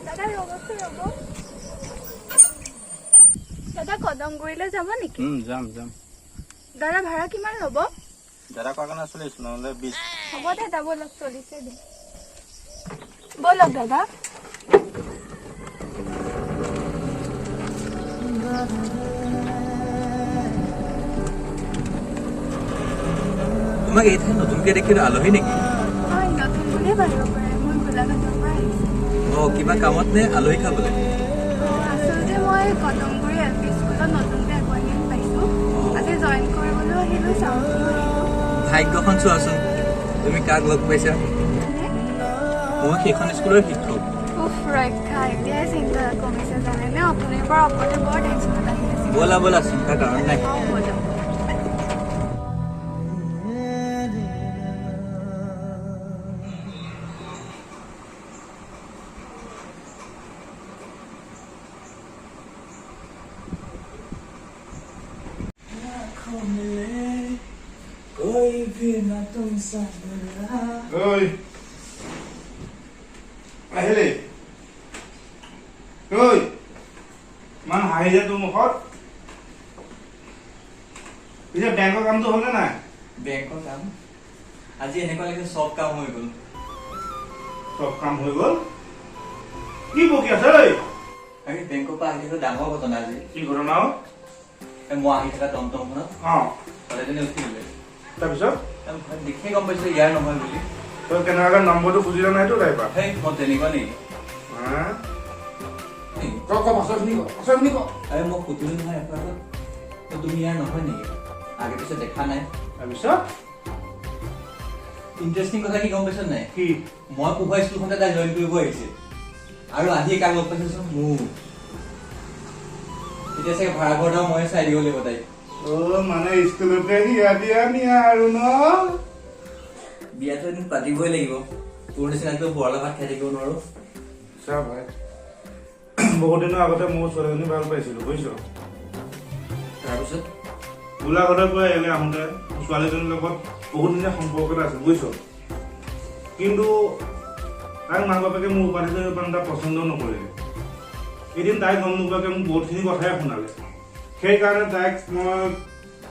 দাদা, ৰ'বচোন, ৰ'ব দাদা। কদমগুৰিলৈ যাব নেকি? যাম যাম। দাদা, ভাড়া কিমান ল'ব? দাদা কোৱাৰ কাৰণে 40, নহ'লে 20। হ'ব দাদা, ব'লক, 40 দিম। ব'লক দাদা। তোমাক এই ঠাইত নতুনকে দেখিলো, আলহী নেকি? হয়, নতুন বুলিয়ে ভাবিব পাৰে। মই গোলাঘাটৰ পৰা আহিছোঁ। অ, কিবা কামত নে আলহী খাবলৈ? আচলতে মই কদমগুৰি এল পি স্কুলত নতুনকৈ এপইণ্টমেণ্ট পাইছোঁ। আজি জইন কৰিবলৈও আহিলোঁ, চাবলৈও আহিলোঁ। ভাগ্যখন চোৱাচোন, তুমি কাক লগ পাইছা। মই সেইখন স্কুলৰ শিক্ষক। উফ ৰক্ষা, এতিয়াই চিন্তা কমিছে জানেনে? অথনিৰ পৰা অকলে বৰ টেনশ্যনত আহি আছিলোঁ। ব'লা ব'লা, চিন্তাৰ কাৰণ নাই। অঁ, ব'লক। कोई भी ना तुमसा। ঐ, আহিলি? ঐ, ইমান হাঁহি যে তোৰ মুখত। পিছে বেংকৰ কামটো হ'লনে নাই? বেংকৰ কাম আজি এনেকুৱা লাগিছে চব কাম হৈ গ'ল। চব কাম হৈ গ'ল? কি বকি আছে ঐ? আমি বেংকৰ পৰা আহি থকা ডাঙৰ ঘটনা আজি। কি ঘটনা অ? এই মই আহি থকা টমটমখনত ছোৱালীজনী উঠি দিলে। তাৰপিছত? মই দেখিয়ে গম পাইছো ইয়াৰ নহয় বুলি। তই কেনেকুৱাকে নম্বৰটো খুজিলা নাইতো তাইৰ পৰা? সেই, মই তেনেকুৱা নেকি? হা? নেকি? ক ক, পাছৰখিনি ক, পাছৰখিনি ক। আৰে, মই সুধিলো নহয় এবাৰ আগত, তুমি ইয়াৰ নহয় নেকি? আগে পিছে দেখা নাই। তাৰপিছত? ইণ্টাৰেষ্টিং কথা কি গম পাইছ নাই? কি? মই পঢ়োৱা স্কুলখনতে তাই জইন কৰিব আহিছে আৰু আহি কাক লগ পাইছেচোন? মোক। এতিয়া চাগে ভাড়া ঘৰ এটা ময়ে চাই দিব লাগিব তাইক। অ, মানে স্কুলতে হিয়া দিয়া নিয়া আৰু ন? বিয়াটো এদিন পাতিবই লাগিব। তোৰ নিচিনাকৈ বৰলা ভাত খাই থাকিব নোৱাৰো। চা ভাই, বহুত দিনৰ আগতে ময়ো ছোৱালীজনী ভাল পাইছিলো, বুজিছ? তাৰপিছত? গোলাঘাটৰ পৰা ইয়ালৈ আহোঁতে ছোৱালীজনীৰ লগত বহুত দিনীয়া সম্পৰ্ক এটা আছিল, বুজিছ? কিন্তু তাইৰ মাক বাপেকে মোৰ উপাধিটো ইমান এটা পচন্দ নকৰিলে। এদিন তাই গম নোপোৱাকৈ মোক বহুতখিনি কথাই শুনালে। সেইকাৰণে তাইক মই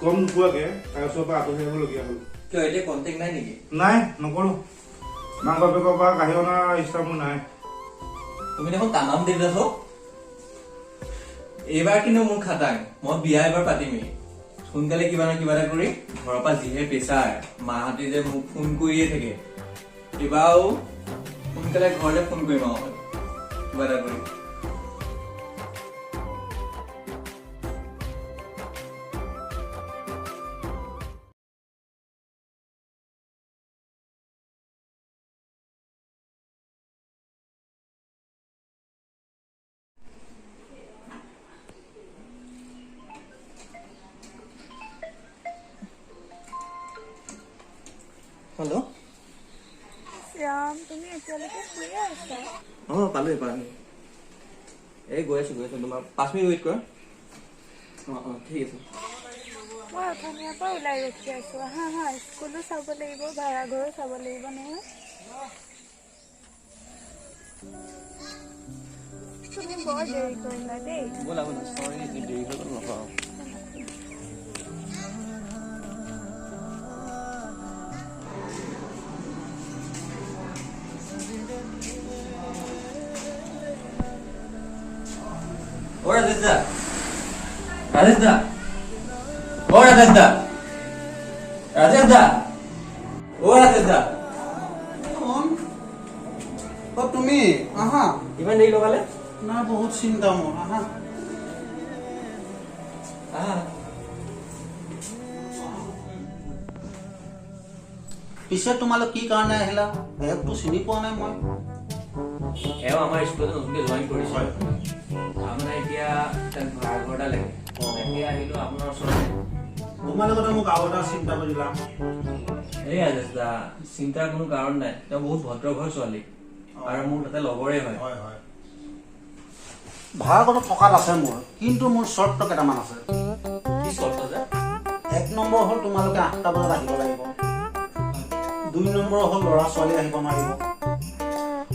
গম নোপোৱাকৈ তাইৰ ওচৰৰ পৰা আঁতৰি আহিবলগীয়া হ'ল। কিয়, এতিয়া কণ্টেক্ট নাই নেকি? নাই, নকৰোঁ। মাক বাপেকৰ পৰা কাঢ়ি অনাৰ ইচ্ছা মোৰ নাই। তুমি দেখোন তামাম দেৱদাস। এইবাৰ কিন্তু মোৰ খাটাং, মই বিয়া এবাৰ পাতিমেই সোনকালে কিবা না কিবা এটা কৰি। ঘৰৰ পৰা যিহে প্ৰেছাৰ, মাহঁতে যে মোক ফোন কৰিয়ে থাকে। এইবাৰো সোনকালে ঘৰলে ফোন কৰিম আৰু কিবা এটা কৰি। হেল্ল'। ৰাম, তুমি এতিয়ালৈকে শুয়ে আছা? অঁ, পালোহি পালোহি। এই গৈ আছো, গৈ আছো। তোমাৰ 5 মিনিট ৱেইট কৰা। অঁ অঁ, ঠিক আছে। মই অথনিৰ পৰা ওলাই ৰখি আছো। হা হা, স্কুলো চাব লাগিব, ভাড়াঘৰো চাব লাগিব নহয়। তুমি বৰ দেৰি কৰিলা দেই। ব'লা ব'লা, চৰি, দেৰি হৈ গ'ল। নকওঁ। অ ৰাজেশ দা, ৰাজেশ দা, অ ৰাজেশ দা, ৰাজেশ দা, অ ৰাজেশ দা। কোন অ তুমি? আহা। ইমান দেৰি লগালে? না, বহুত চিন্তা মোৰ, আহা। আহা। পিছে তোমালোক কি কাৰণে আহিলা? বেগটো চিনি পোৱা নাই মই। এওঁ আমাৰ স্কুলত নতুনকৈ জইন কৰিছে। তাৰমানে এতিয়া তাক ভাড়া ঘৰ এটা লাগে, তাকে আহিলোঁ আপোনাৰ ওচৰতে। তোমালোকে মোক আৰু এটা চিন্তা কৰিলা। এই ৰাজেশ দা, চিন্তাৰ কোনো কাৰণ নাই। তেওঁ বহুত ভদ্ৰ ঘৰ ছোৱালী আৰু মোৰ তাতে লগৰে হয়। হয় হয়, ভাড়া ঘৰটো থকাত আছে মোৰ, কিন্তু মোৰ চৰ্ত কেইটামান আছে। কি চৰ্ত যে? এক নম্বৰ হ'ল তোমালোকে 8টা বজাত আহিব লাগিব। 2 নম্বৰ হ'ল ল'ৰা ছোৱালী আহিব নোৱাৰিব।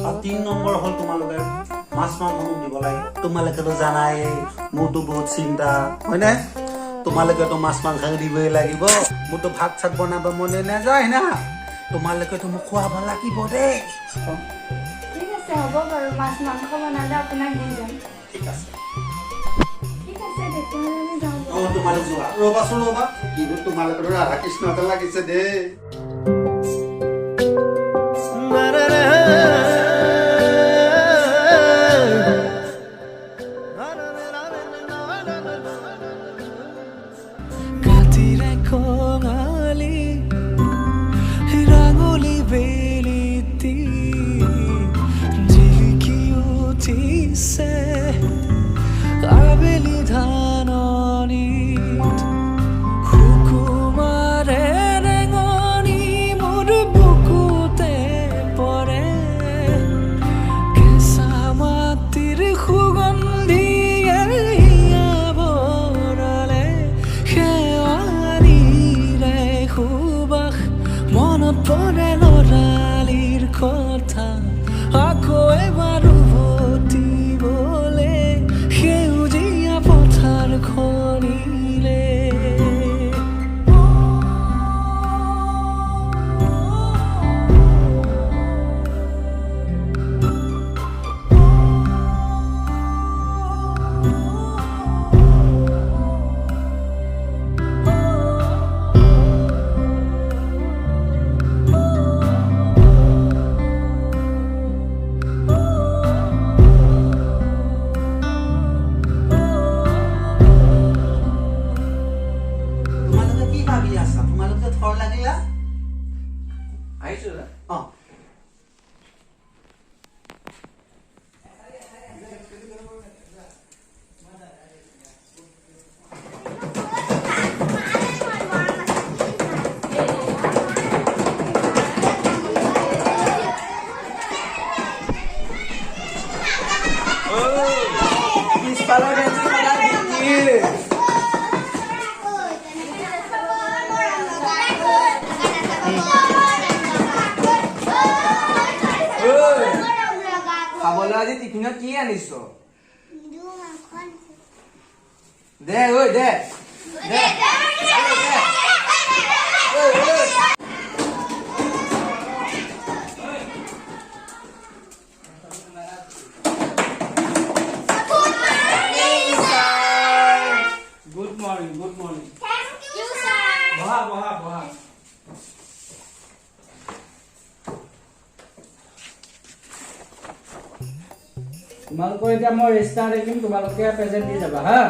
আৰু 3 নম্বৰ হ'ল তোমালোকে মাছ মাংস মোক দিব লাগিব। তোমালোকেতো জানাই মোৰতো বহুত চিন্তা, হয়নে? তোমালোকেতো মাছ মাংস দিবই লাগিব। মোৰতো ভাত চাত বনাব মনে নাযায় না, তোমালোকেতো মোক খুৱাব লাগিব দেই। ঠিক আছে, হ'ব বাৰু, মাছ মাংস বনালে আপোনাক দি যাম। ঠিক আছে। ঠিক আছে, তেতিয়াহ'লে আমি যাওঁ। অ, তোমালোক যোৱা। ৰ'বাচোন ৰ'বা, কিন্তু তোমালোকৰ ৰাধা কৃষ্ণ এটা লাগিছে দেই। কাতিৰে কঙালী ৰাঙলী বেলিটি জিলিকি উঠিছে আবেলি ধাননিত, সুকুমাৰে ৰেঙনি মোৰ বুকুতে পৰে, কেঁচা মাটিৰ সুগন্ধিয়ে হিয়া ভৰালে, শেৱালিৰে সুবাস মনত পৰে, ল'ৰালিৰ কথা আকৌ এবাৰ উভতিবলে সেউজীয়া পথাৰখনিলে। তোমালোকে কি ভাবি আছা? তোমালোকে থৰ লাগিলা? আহিছোঁ দাদা। অ। পিছফালৰ বেঞ্চত সদায় বিকিৰ। খাবলৈ আজি টিফিনত কি আনিছ দে ঐ, দে দে ঐ, ঐ। Good morning, good morning. বহা বহা বহা। তোমালোকৰ এতিয়া মই ৰেজিষ্টাৰ দেখিম, তোমালোকে প্ৰেজেণ্ট দি যাবা। হা,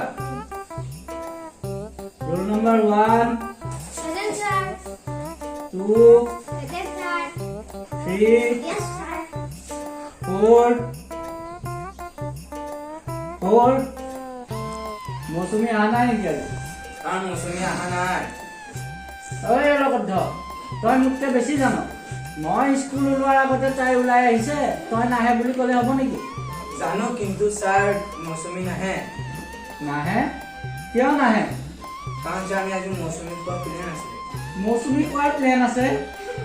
roll number 1, 2, 3, 4, 4। মৌচুমী অহা নাই নেকি আজি? কাৰণ মৌচুমী অহা নাই। ঐ অলগদ্ধ, তই মোতকে বেছি জান। মই স্কুল ওলোৱাৰ আগতে তাই ওলাই আহিছে, তই নাহে বুলি ক'লে হ'ব নেকি? জানো, কিন্তু ছাৰ মৌচুমী নাহে। নাহে? কিয় নাহে? কাৰণ ছাৰ আমি আজি মৌচুমী খোৱা প্লেন আছিলে। মৌচুমী খোৱাৰ প্লেন আছে?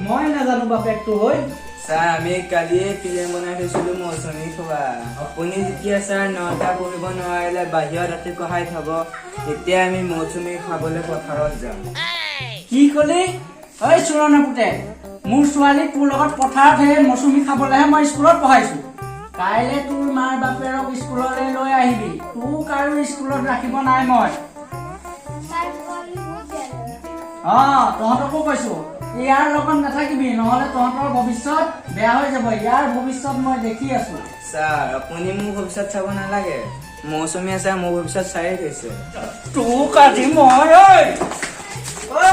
মই নাজানো বাপেকটো হৈ। ছাৰ আমি কালিয়ে প্লেন বনাই থৈছিলো মৌচুমী খোৱা। আপুনি যেতিয়া ছাৰ 9টা পঢ়িব নোৱাৰিলে বাহিৰত ৰাতি কঢ়াই থব, তেতিয়া আমি মৌচুমী খাবলৈ পথাৰত যাম। কি কলি? ঐ চোৰণে পুতেক, মোৰ ছোৱালী তোৰ লগত পথাৰত সেই মৌচুমী খাবলৈহে মই স্কুলত পঢ়াইছো। কাইলৈ তোৰ মাৰ বাপেৰক স্কুললৈ লৈ আহিবি, তোক আৰু স্কুলত ৰাখিব নাই মই। অ, তহঁতকো কৈছো, ইয়াৰ লগত নাথাকিবি, নহ'লে তহঁতৰ ভৱিষ্যত বেয়া হৈ যাব। ইয়াৰ ভৱিষ্যত মই দেখি আছো। ছাৰ আপুনি মোৰ ভৱিষ্যত চাব নালাগে, মৌচুমীয়ে ছাৰ মোৰ ভৱিষ্যত চায়ে থৈছে। তোক আজি মই ঐ ঐ,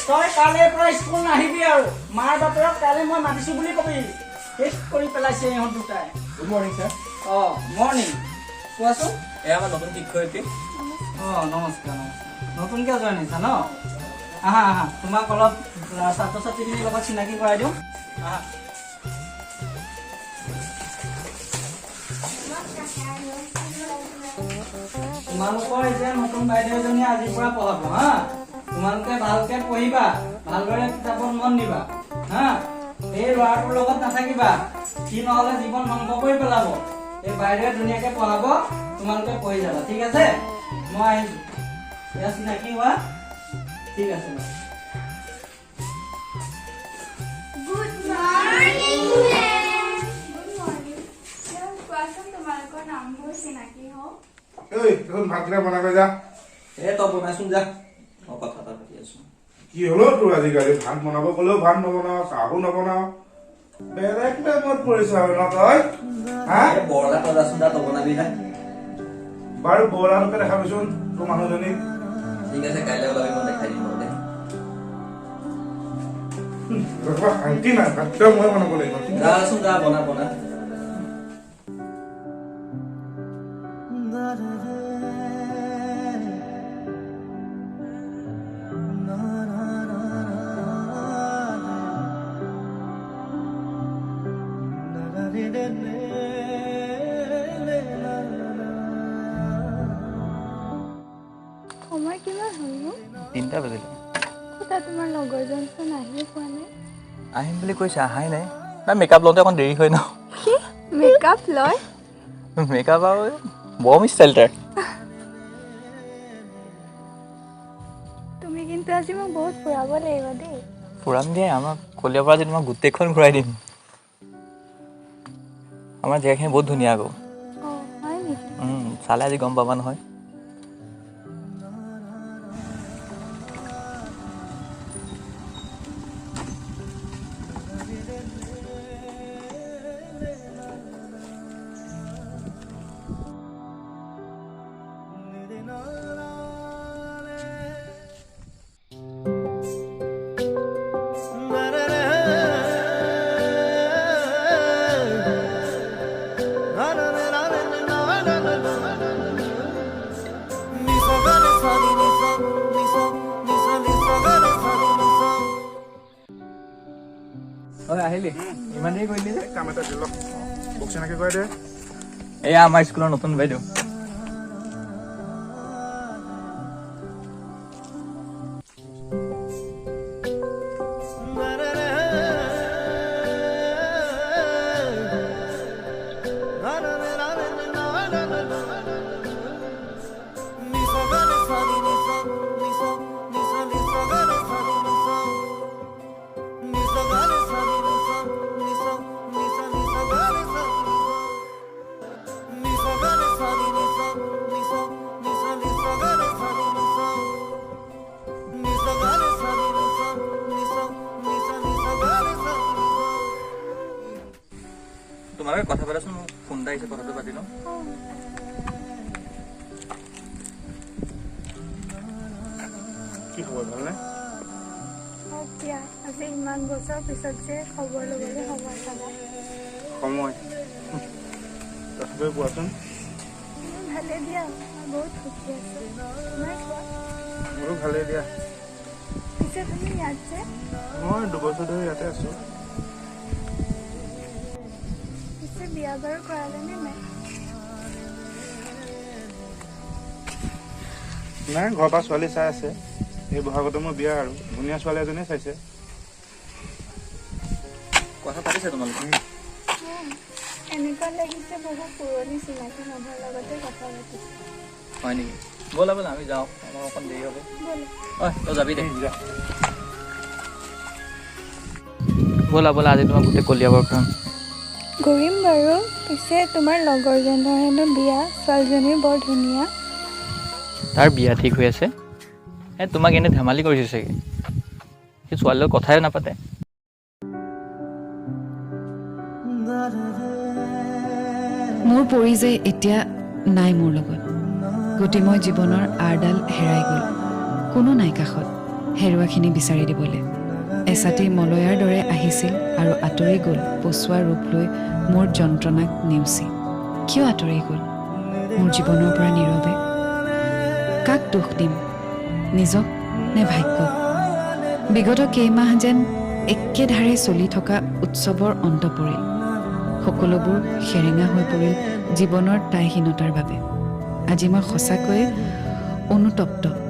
তই কালিৰ পৰা স্কুল নাহিবি আৰু মাৰ বাপেৰক কাইলৈ মই মাতিছো বুলি কবি। শেষ কৰি পেলাইছে ইহঁত দুটাই। Good morning sir. অঁ, মৰ্ণিং। কোৱাচোন। এয়া আমাৰ নতুন শিক্ষয়িত্ৰী। অঁ, নমস্কাৰ নমস্কাৰ। নতুনকৈ জইন হৈছা ন? আহা আহা, তোমাক অলপ ছাত্ৰ ছাত্ৰীখিনিৰ লগত চিনাকি কৰাই দিওঁ, আহা। তোমালোকৰ এতিয়া নতুন বাইদেউ এজনীয়ে আজিৰ পৰা পঢ়াব। হা, তোমালোকে ভালকে পঢ়িবা, ভালদৰে কিতাপত মন দিবা। হা, এই ল'ৰাটোৰ লগত নাথাকিবা, সি নহ'লে জীৱন ধ্বংস কৰি পেলাব। এই বাইদেৱে ধুনীয়াকে পঢ়াব, তোমালোকে পঢ়ি যাবা, ঠিক আছে? মই আহিছো। এয়া চিনাকি হোৱা, ঠিক আছে বাৰু। Good morning ma'am. Good morning. কোৱাচোন, তোমালোকৰ নামবোৰ, চিনাকি হওক। ঐ, তই ভাতকেইটা বনাগৈ যা। এ, তই বনাচোন যা, মই কথা এটা পাতি আছো। কি হলো তোৰ আজিকালি? ভাত বনাব ক'লেও ভাত নবনাও, চাহো নবনাও, বেলেগ প্ৰেমত পৰিছ আৰু ন তই, হা? এ বৰলা, তই যাচোন যা, তই বনাবি যা। বাৰু, বৰলাটোকে দেখাবিচোন তোৰ মানুহজনীক। ঠিক আছে, কাইলৈ ওলাবি, মই দেখাই দিম বাৰু দে। ৰ'বা, শান্তি নাই, ভাতকেইটা মই বনাব লাগিব। যাচোন যা, বনা বনা। সময় কিমান হ'ল নো? 3টা বাজিলে। ক'তা, তোমাৰ লগৰজনচোন আহিয়ে পোৱা নাই। আহিম বুলি কৈছে, অহাই নাই। তাৰ মেকআপ লওঁতে অকণ দেৰি হয় ন। কি মেকআপ লয়? মেকআপ আৰু বৰ ষ্টাইল তাৰ। তুমি কিন্তু আজি মোক বহুত ফুৰাব লাগিব দেই। ফুৰাম দিয়ে, আমাৰ কলিয়াৰ আজি তোমাক গোটেইখন ঘূৰাই দিম। আমাৰ জেগাখিনি বহুত ধুনীয়া আকৌ। অঁ, হয় নেকি? চালে আজি গম পাবা নহয়। হয়, আহিলি? ইমান দেৰি কৰিলি যে? কাম এটা দিল, মোক চিনাকি কৰাই দে। এয়া আমাৰ স্কুলৰ নতুন বাইদেউ। তোমালোকে কথা পাতাচোন, মোক ফোন এটা আহিছে, কথাটো পাতি লওঁ। কি খবৰ, ভালনে? হওক দিয়া, আজি ইমান বছৰ পিছত যে খবৰ ল'বলৈ সময় পালা। সময়। তথাপিও কোৱাচোন। মোৰ ভালে দিয়া, মই বহুত সুখী আছো। তোমাৰ কোৱা। মোৰো ভালেই দিয়া। পিছে তুমি ইয়াত যে? মই 2 বছৰ ধৰি ইয়াতে আছো। পিছে বিয়া বাৰু কৰালেনে নাই? নাই, ঘৰৰ পৰা ছোৱালী চাই আছে। এই বহাগতে মোৰ বিয়া আৰু ধুনীয়া ছোৱালী এজনীয়ে চাইছে। কথা পাতিছা তোমালোকে? এনেকুৱা লাগিছে বহু পুৰণি চিনাকি মানুহৰ লগতে কথা পাতিছো। হয় নেকি? ব'লা ব'লা, আমি যাওঁ, আমাৰ অকণ দেৰি হ'ব। ব'লা। ঐ, তই যাবি দে। যা। ব'লা ব'লা, আজি তোমাক গোটেই কলিয়াবৰ ফুৰাম। ঘূৰিম বাৰু। পিছে তোমাৰ লগৰজনৰ হেনো বিয়া, ছোৱালীজনীও বৰ ধুনীয়া। তাৰ বিয়া ঠিক হৈ আছে। এই তোমাক এনে ধেমালি কৰিছে চাগে। সি ছোৱালীৰ লগত কথাই নাপাতে। মোৰ পৰি যে এতিয়া নাই মোৰ লগত। গতিময় জীৱনৰ আঁৰডাল হেৰাই গ'ল। কোনো নাই কাষত হেৰুৱাখিনি বিচাৰি দিবলৈ। এচাটি মলয়াৰ দৰে আহিছিল আৰু আঁতৰি গ'ল পচোৱা ৰূপ লৈ মোৰ যন্ত্ৰণাক নেওচি। কিয় আঁতৰি গ'ল মোৰ জীৱনৰ পৰা নীৰৱে? কাক দোষ দিম, নিজক নে ভাগ্যক? বিগত কেইমাহ যেন একেধাৰে চলি থকা উৎসৱৰ অন্ত পৰিল। সকলোবোৰ সেৰেঙা হৈ পৰিল জীৱনৰ তাইহীনতাৰ বাবে। আজি মই সঁচাকৈয়ে অনুতপ্ত।